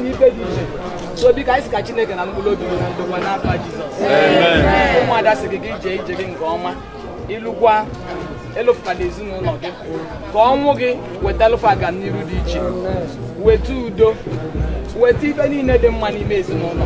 N'ife dị iche so, biko, anyị sị ka Chineke na mkpụrụ obi gị na ndokwa n'afa Jizọs. Ụmụada sị gị gị jee ije gị nke ọma, ịlụkwa elụfụkwana ezinụlọ gị, ka ọnwụ gị wetalụfa agamniru dị iche, weta udo, weta ife niile dị mma n'ime ezinụlọ.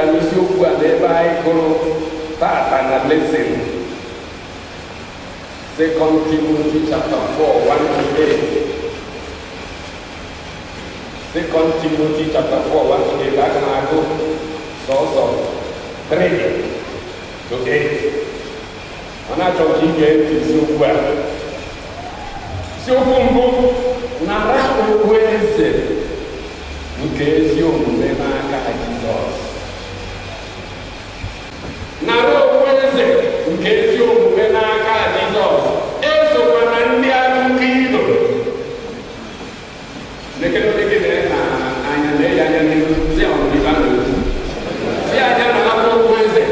Ewepụtara isiokwu a n'ebe anyị gụrụ tata na lesson 2 Timothy chapter 4 1 to 8. 2 Timothy chapter 4 1 to 8. Aga m agụ sọsọ 3 to 8. Ọ na-achọ ka ige ntị isiokwu a. Isiokwu mbụ: nara okpu eze nke ezi omume n'aka Jizọs. Nara okpu eze nke ezi omume n'aka Jizọs. Esokwa na ndị akụkọ ilo. Lekere onye gị na anya na-eyi anya n'ihu si ọnụnụ ibe a na-ekwu si anya na okpu eze.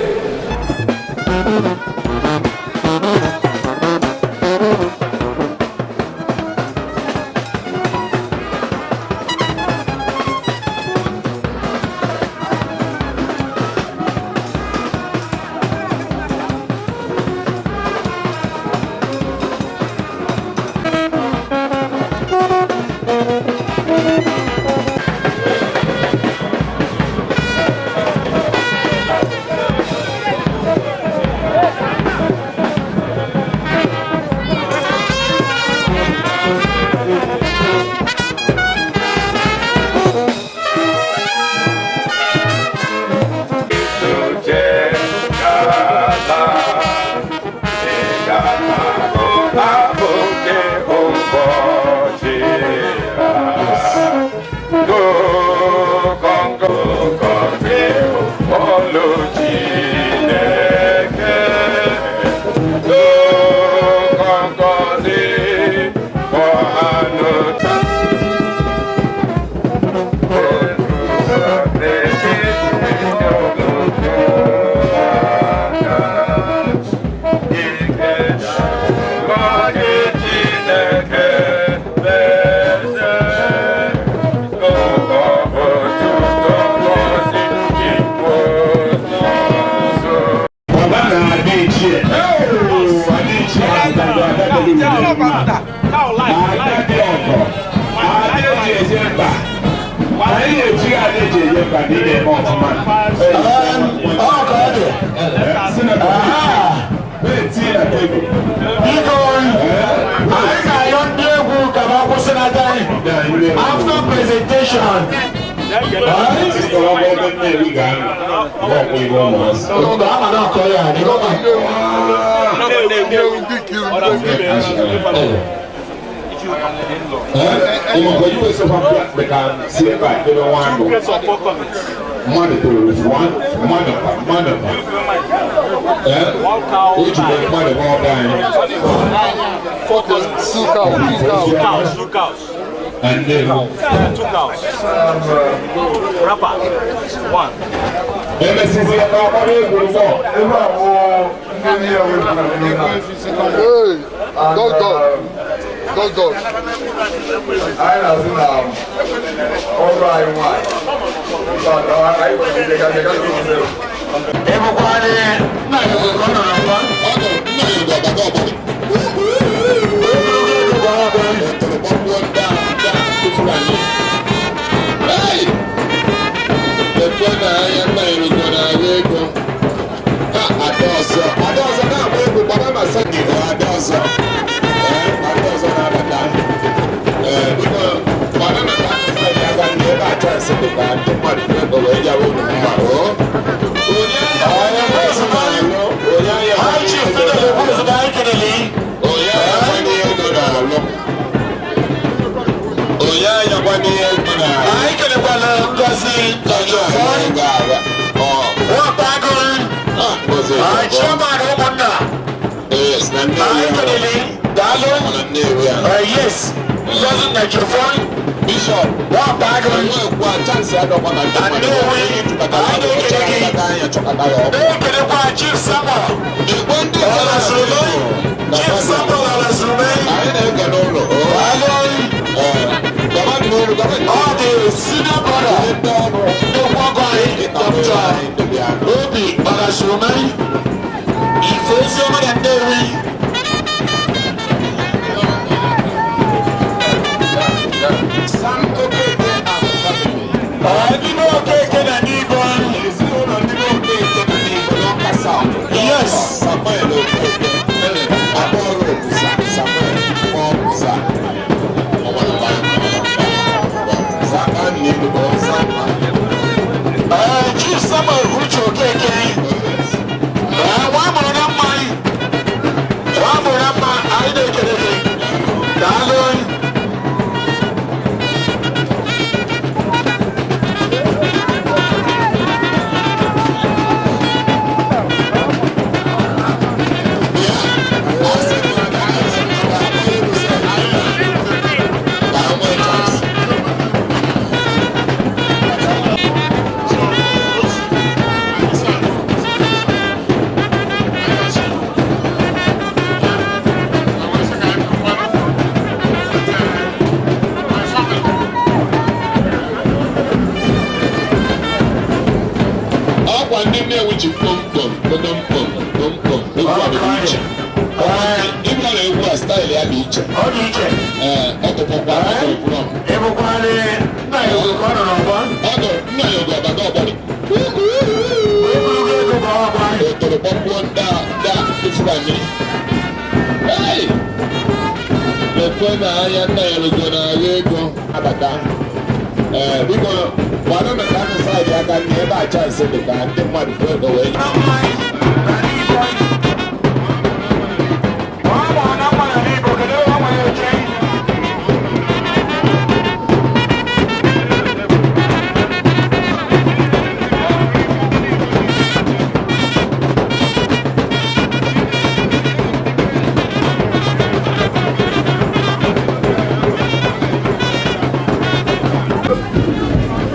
Baba na adị ichie. Adị ichie azụtago ada dị n'udo. Ada dị ọgọ. Ada eji eje mba. Anyị na-eji ada eji eje mba na ị na-eme ọfụma. Senator, na-etinye na tebụl. Biko, anyị ga-ayọ ndị egwu ka ha kwụsịnata anyị after presentation. Sister, ọ bụ ebe Nnewi ga-anọ. Ọ bụ ihe ụmụazị. Oge ama na ọkọ ya adị. Ịmakọ iwe sọfa bịa ka si ebe a ebe nwa anụ. Mmadụ toro mmadụ pa mmadụ pa. Ee, o jide mmadụ nwa ọba anyị. Two cows, two cows. Cows, two cows, Na Nnewi. two cows. Wrapper, one. Emesizi ebe agbara egwu mbọ. Hey, dog dog. Dog dog. Anyị na-asị na ọrụ anyị nwanyị anyị Ịbụkwa nna ya ka ọ nọ na mgba. Ogologo ego gwara ọbụla. Ada ọzọ na-agba egwu gbaba ma Sunday ọ ada ọzọ. Ee, ada ọzọ na-abata. Ee, biko gbaba maka Friday aga m ebe a chance dị ka ndị mmadụ ego wee bịawa unu mma o. Onye Onye na-alụ, onye ahịa Anyị Chief Fidel Ekwuzu anyị kelele. Onye ahịa ego na-alụ. Onye ahịa ego na-alụ. Anyị kelekwala Ngozi Onye ahịa ego ahịa. Ọ, Nwata agụrụ. ah, Ngozi Anyị Ejiofor. chairman ụmụnna. Yes, na Nnewi Anyị ahụ. kelele. Daalụ. Ọ na Nnewi ahụ. Yes. Ngozi Ejiofor. Bishop. Nwata agụrụ. Enwekwa chance adọkwa na ndị mmadụ Nnewi. ịtụkọta Anyị na-ekele gị. anya chọkọta ya ọkụ. Na-ekelekwa Chief Samuel. Igbo ndị Ọlasume. Chief Samuel Ọlasume. Anyị na-ege n'ụlọ. Daalụ. Ee, gaba n'ụlọ, gaba Ọ dị senior brother. ndị ọrụ. Nnukwu ọgọ anyị Dr. Obi Ọlasume. Ife oziọma na Nnewi. Sam Okeke and family. Ọdịbe Okeke na N'Ibo. Ezinụlọ Samuel Okeke. Akpọrọ oku Samuel kpọọ sa. Chief Samuel Uche Okeke. Nwa amụrụ na mma anyị. Nwa amụrụ na mma anyị na-ekele gị. Daalụ. Ọkwa ndị Nnewi ji kpọmkpọm kpọmkpọm kpọmkpọm egwu a dị iche. Ịbịa na egwu a, style ya dị iche. Ọ dị iche. Ee, ọ tụpụkwa ọtụrụ. Ịbụkwarị nna ya ogo ka ọ nọ n'ọgbọ. Ọgọ nna ya ogo ọbaga ọgbọrị. Eburugo ego ka ọ gwa. Otoro kpọkpụọ ndị a ndị a ndị Fulani. Hey! Lekwe na anya nna ya rogo na-agha ego abata. Ee, biko gbanụ na ka side aka nri ebe a chance dị ka ndị mmadụ fụ ego wee. Na mma anyị na n'Igbo. Nwa amụrụ na mma na n'Igbo, kedu ebe ọ nwere oche?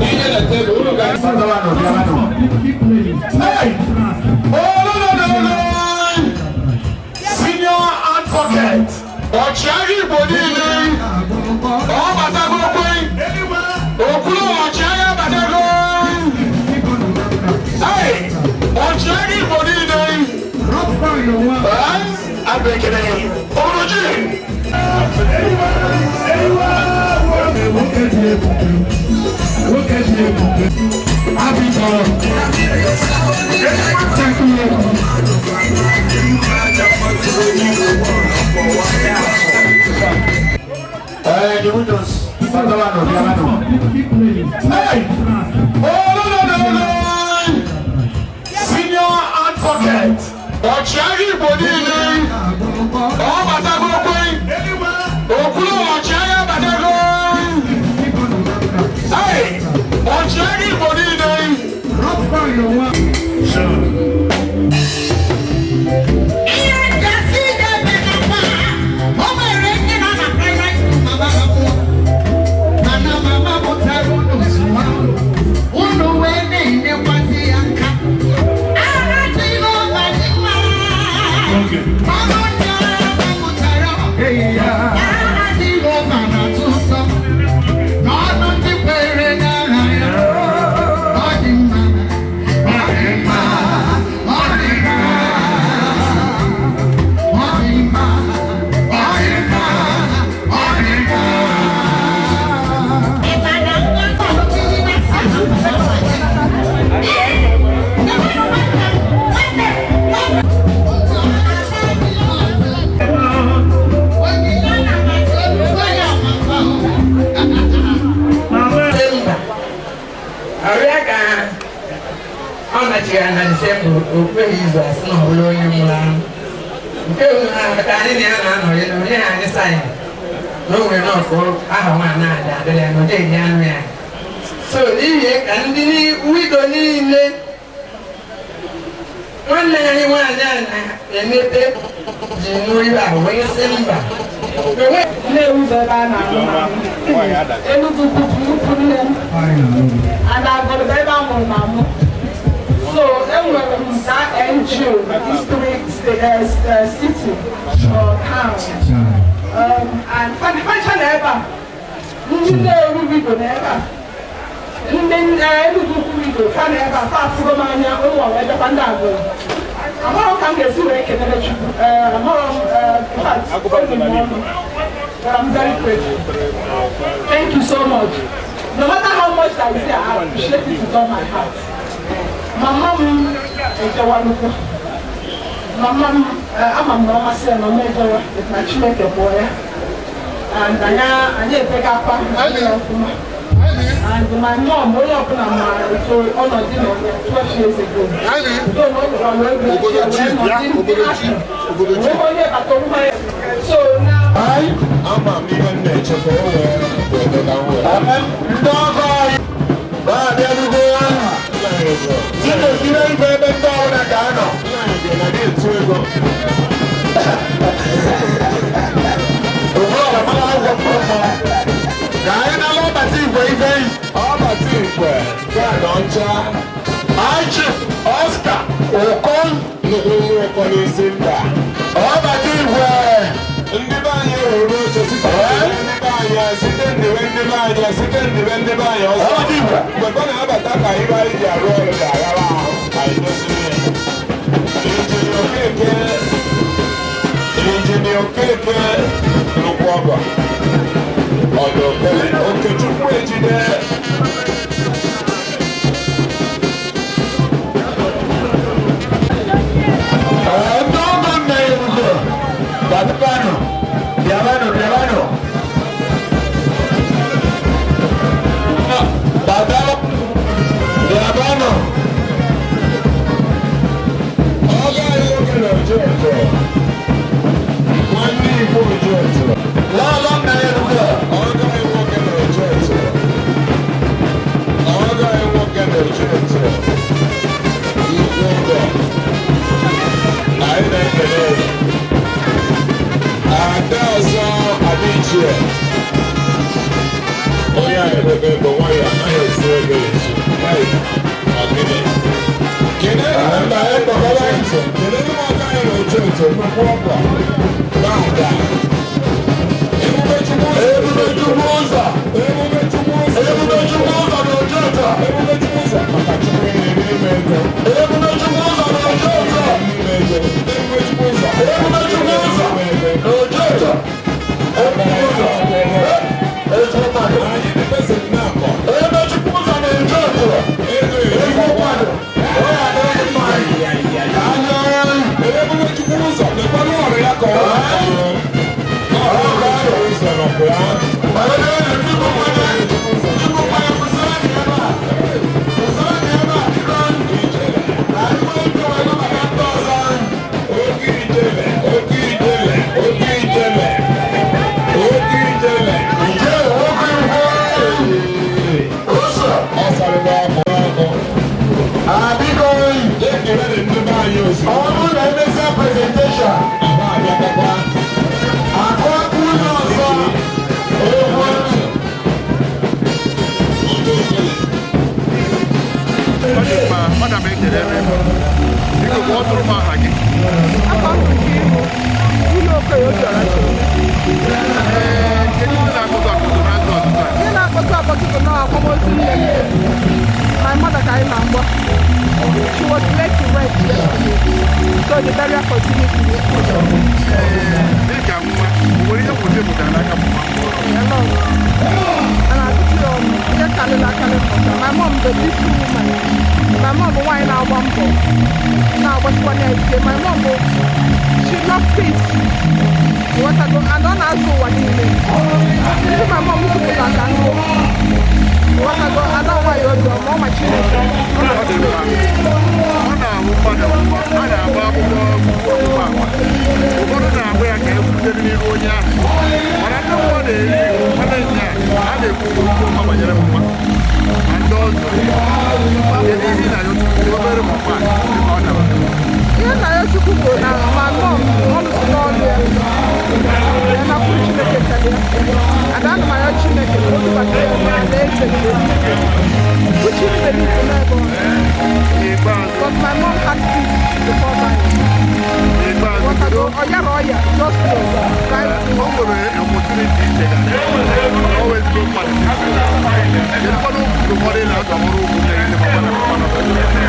Ihe na tebụl unu ga. Hey! Oh, no, no, no, no! Senior advocate, ọchịagha Igbo niile, ọ batago kwe, okwu ọchịagha batago. Hey! Ọchịagha Igbo niile, eh? Abụ ekele gị. Obodo. Nwoke dị ebube, nwoke dị ebube, abịjọrọ. Thank you. The widows, batawanụ, bịawanụ. Hey! Oh, no, no, no, no! Senior advocate, ọchịagha Igbo niile, ọ batago kwe, okwu ọchịagha batago. Hey! Ọchịagha Igbo niile. Ihe gasị ga-eme na mma, o nwere ndị nọ na primary school mama ha mụọ. Mana mama mụtara unu zụwa unu wee na-enyekwasị ya nka. Ara dị n'ụlọ dị mma. Ọrụ ndị agha mụtara ara dị n'ụlọ na-atụ ụtọ. N'ọnụ ndị kwere n'aha ya, ọ dị mma, ọ dị mma, ọ dị mma. Ọ dị mma, ọ dị mma, ọ dị mma. Mba, ọrịa ka ọ nachiri na Disemba, o kweghị izu, asị na ọ bụrụ onye nwụrụ anwụ nke ka anyị na ya na-anọrị na onye anyị sign na o nwere nọọsụ aha nwaanyị adị adịrị ya na ọ dịghị anụ ya. So n'ihi ka ndị widow niile nwanne anyị nwaanyị a na-emepe ji nụ ibe a wee sị mba. Nnewi bụ ebe a na-amụ Enugu bụ nnukwu nne m and Agụrụ bụ ebe a mụrụ m amụ. So enwere m that NGO, these three city or town, and fancha na ebe a, ndị Nnewi widow na ebe a, ndị Enugu ukwu widow fa na ebe a, fa afụgo m anya ụmụ wee bịakwa. Ndị Agụrụ, amarọ ka m ga-esi wee kelere Chukwu. Amarọ m, in fact, obi m ọnụ, but I'm very grateful. Thank you so much. No matter how much I say, I appreciate it with all my heart. Mama m ejewalugo. Mama m, ama m na ọ masị ya na o mejọrọ na Chineke kpọọ ya. And anyị ebega akwa ya ọfụma. And my mom, onye ọbụla maara otu ọnọdụ nọ ya 12 years ago. Though na ọ nọrọ ego Obodo chi bịa, obodo chi, obodo chi. Onwe onye bata nwa ya. So now Ama m ihe m na-eche ka o wee wee ka m wee. Ndị ọgọ anyị na-abịarugo Chineke ife ebe ndị ọbụla ga-anọ. Obodo mara agwọ mkpụrụ ka anyị nala ọbata igwe ife yi. Ọbata igwe gaa nọcha. Anyị Oscar Okon. Nnukwu nwa ụkọ n'isi mba. Ọbata igwe. Ndị be anyị ewuru oche site ndị be anyị site ndebe ndị be anyị site ndebe ndị be anyị ọzọ. Ọbata igwe. Mgbe ọ na-abata ka ibe anyị ji arụ ọrụ ga-aghara ahụ ka anyị dozie ya. Injinia Okeke, Injinia Okeke nnukwu ọgọ. Ọdọ okele Okechukwu Ejide. Ndị ọgọ nna ya erugo. Bịabanụ, bịabanụ, bịabanụ. Baba, bịabanụ. Ọgọ anyị nwoke na Ojoto. Nwanne Igbo Ojoto. Lọlọ nna ya erugo. Ọgọ anyị nwoke na Ojoto. Ọgọ anyị nwoke na Ojoto. Nnukwu ọgọ. Anyị na-ekele ya. Ada ọzọ Adichie. Onye a ebe ego nwayọ anaghị ezu ego ezu. Ọ gịnị? Kedu mba anyị kpọkọrọ ntị? Kedu ndị ọgọ anyị na Ojoto nnukwu ọgọ? Gbada. Ebube Chukwu ụzọ. Ebube Chukwu ụzọ. Ebube Chukwu ụzọ. Ebube Chukwu ụzọ na Ojoto. Ebube Chukwu ụzọ. Maka Chukwu na-eri ime ego. Ebube Chukwu ụzọ na Ojoto. Ime ego. Ebube Chukwu ụzọ. Ebube Chukwu ụzọ na Ojoto. Ebube ụzọ. Ezigbo mmadụ. Anyị na-emesi nnakọ. Ebube Chukwu ụzọ na Ojoto. Ego eri. Ezigbo mmadụ. Ọ ya adịrị mma. Anya. Ebube Chukwu ụzọ. Lekwanụ ọrụ ya ka ọ rụrụ. Ọrụ ụzọ nọkwa ya. Oke ijele, oke ijele, oke ijele, oke ijele. Ọ sarịla ọkụ ọkụ. Ekele dị ndị be anyị ozugbo. Aba abịakọkwa. Ọ dị mma, ọ na m ekele ebe ị nọ. Biko kpọọ tụrụ m aha gị. Afọ m nke ihu ụlọ Okoye Obiora chọrọ. Ee, kedu ndị na-akpọtụ akpọtụ na ndụ ọtụtụ a? Ihe na-akpọtụ akpọtụ bụ nọọ akwamozu nne m. My mother ka anyị na-agbọ. She was laid to rest yesterday. So the burial continues today. Ee, dịka nwa, o nwere ihe mmụta ị mụtara n'aka mama mụrụ? A lot. And I put it on ihe karịrị akarị mmụta. My mom bụ a peaceful woman. My mom bụ nwaanyị na-agba mbọ. Na-agbasikwanye ya ike. My mom bụ, she love peace. Ịghọtago? And ọ na-azụ ụwa niile. Ndị my mom zụpụtara ka nkụ. Ịghọtago? Ada nwaanyị obiọma, ọ ma Chineke. Ọ ma Ọ dị mma. Ọ na-ahụ mmadụ, a na-agba akwụkwọ ọgbụgba agba. Ụfọdụ na-agba ya ka e butere n'iru onye ahụ. Mana ndị mmụọ na-eri nwanne nya, a na-ekwu okwu ọma banyere mma. Ma ndị ọzọ, kedu ihe ị na-ayọ Chukwu ka o mere mma a dịka ọ dara? Ihe nna ya Chukwu bụ na ma mom ọ lụsị n'ọlụ ya ya nakwuru Chineke karịa. Ada ana m arịọ Chineke ka o dubata ya n'alaeze nke eluigwe. Which he believed n'ebe ọ nọ. N'ikpeazụ, But my mom had peace before dying. n'ikpeazụ, kedu Ọ yara ọya just to die. o nwere opportunity iche ga o wezụga mmadụ. Kedụkwanụ ndụmọdụ ị na-adọmọrọ ụmụnne gị ndị mama na papa nọ?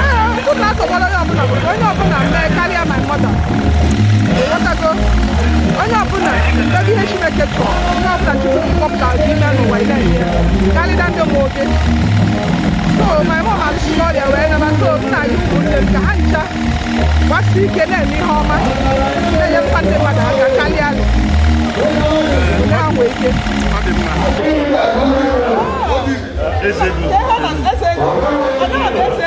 Ee, ụmụ na-atọgbọrọ onye ọbụla bụ onye ọbụla mee karịa my mother. Ịghọtago? Onye ọbụla mebe ihe Chineke chọrọ, ihe ọbụla Chukwu kpọpụtara gị ime n'ụwa, ị na-eme ya karịa ndị mụrụ gị. So my mom alụsị n'ọrịa wee naba. So m na-ayọ ụmụnne m ka ha ncha gbasi ike na-eme ihe ọma, na-enyekwa ndị mmadụ aka karịa alụ ha nwee ike. Ọ dị mma. Eze ego. Eze ego.